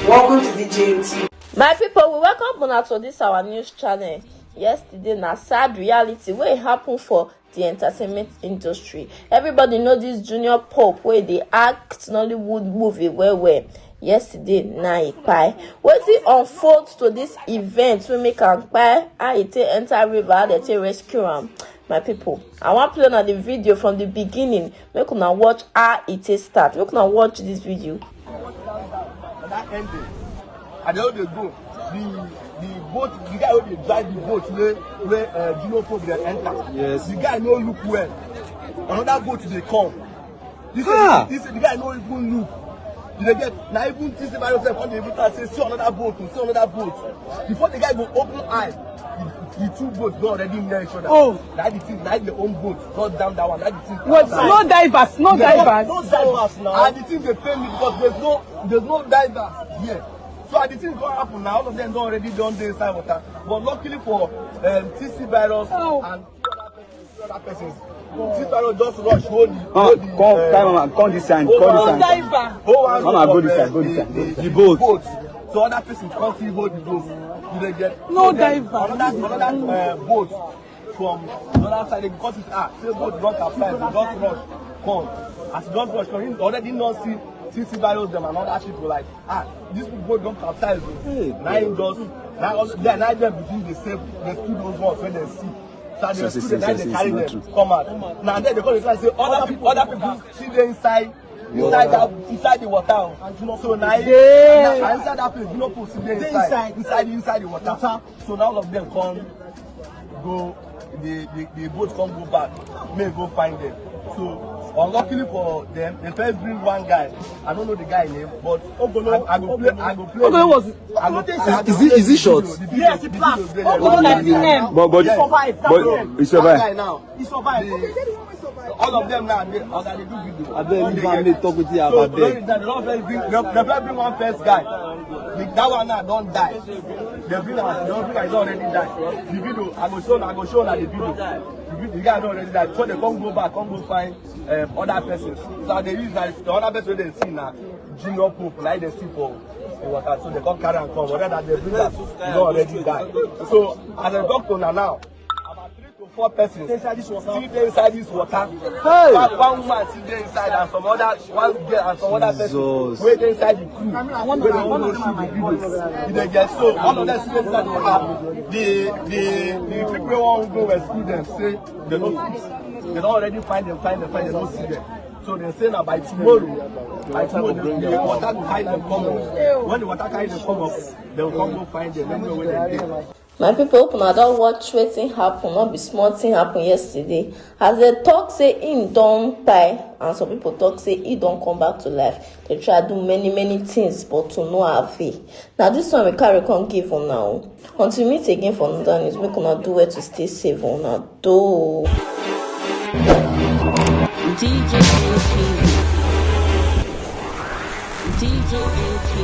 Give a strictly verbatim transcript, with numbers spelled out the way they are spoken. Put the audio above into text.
Welcome to the J M T. My people, we welcome una to this our news channel. Yesterday na sad reality wey happen for the entertainment industry. Everybody know this Junior Pope wey dey act Nollywood movie well well. Yesterday na e kpai. Wetin unfold to this event wey make am kpai? How e take enter river? How dem take rescue am? My people, I wan play una the video from the beginning. Make una watch how e take start. Make una watch this video. That ending. And they all dey go. The the boat, the guy wey dey drive the boat wey wey uh, Junior Pope dey enter. Yes. The guy no look well. Another boat dey come. This Ah! This the guy no even look. You dey get na even this man yourself come dey even try say see another boat, see another boat. Before the guy go open eye, the, the two boats don already near each other. Oh. Na the thing, na the own boat, not down that one. Na the thing. Wait, no divers, no There's divers. No, no divers now. And the thing dey pain me because there's no there's no divers here. So as the thing go happen now, all of them don already don dey inside water. But luckily for um, T C virus Oh. And two other persons, two other persons, T C virus just rush hold the hold the. Come, uh, come, mama, come this side, hold come one- this side. Diver. Hold one Mama, rope go of, this uh, side, go the- this side. the- The boat. So other person come still hold the boat. You dey get. No So then diver. Another another uh, boat from the other side because it's ah say boat don capsize, e don rush come. As e don rush come, he already don see T C virus dem and other people like ah this boat don capsize o. Hey, Na him just na all there na dem begin dey save rescue those ones wey dem see. So as they So, so, rescue them, so, na so, dem so, carry so, them so. Come out. Na there they come dey try say other people other people still dey inside inside that inside the water o. So na Yeah. na inside that place no people still dey inside inside inside the water. So na all of them come go the the the boat come go back make go find them. So unluckily for them, they first bring one guy. I don't know the guy name, but I, I go play. I go play. Ogolo was I go, I go Is he is he short? The video- Yes, the he passed. video dey Ogolo there. That's his name. But but Yes. but he That guy survived. Now, he survived. All of them now, they, as I dey do video. Abeg, leave am, make talk wetin he have, So abeg. They don first bring, they, they first bring one first guy. The, that one now don die. They bring am, they don bring am, he don already die. The video, I go show, I go show una the video. The, video, the guy don already die. So they come go back, come go find um, other persons. So they use like the other person they see now, Junior Pope, like they see for the water. So they come carry am come. Whether that they bring am, he don already die. So as a doctor now, now about three to four persons still dey inside this water. Hey! One, one woman still dey inside and some other one girl and some other person wey dey inside the crew wey dey wan go shoot the video. You dey get so all of them still dey inside the water. The the the people wey wan go rescue them say they no fit. They don already find them, find them, find them, no see them. So they say na by tomorrow, by tomorrow the, the water go carry them come up. When the water carry them come up, they go come go find them anywhere wey dem dey. My people, una don watch wetin happen, no be small thing happen yesterday. As dem talk say im don kpai, and some people talk say he don come back to life. Dem try do many many things, but to no avail. Na this one we carry come give una o. Until we meet again for another news, make una do well to stay safe, una do. D J A P. D J A P.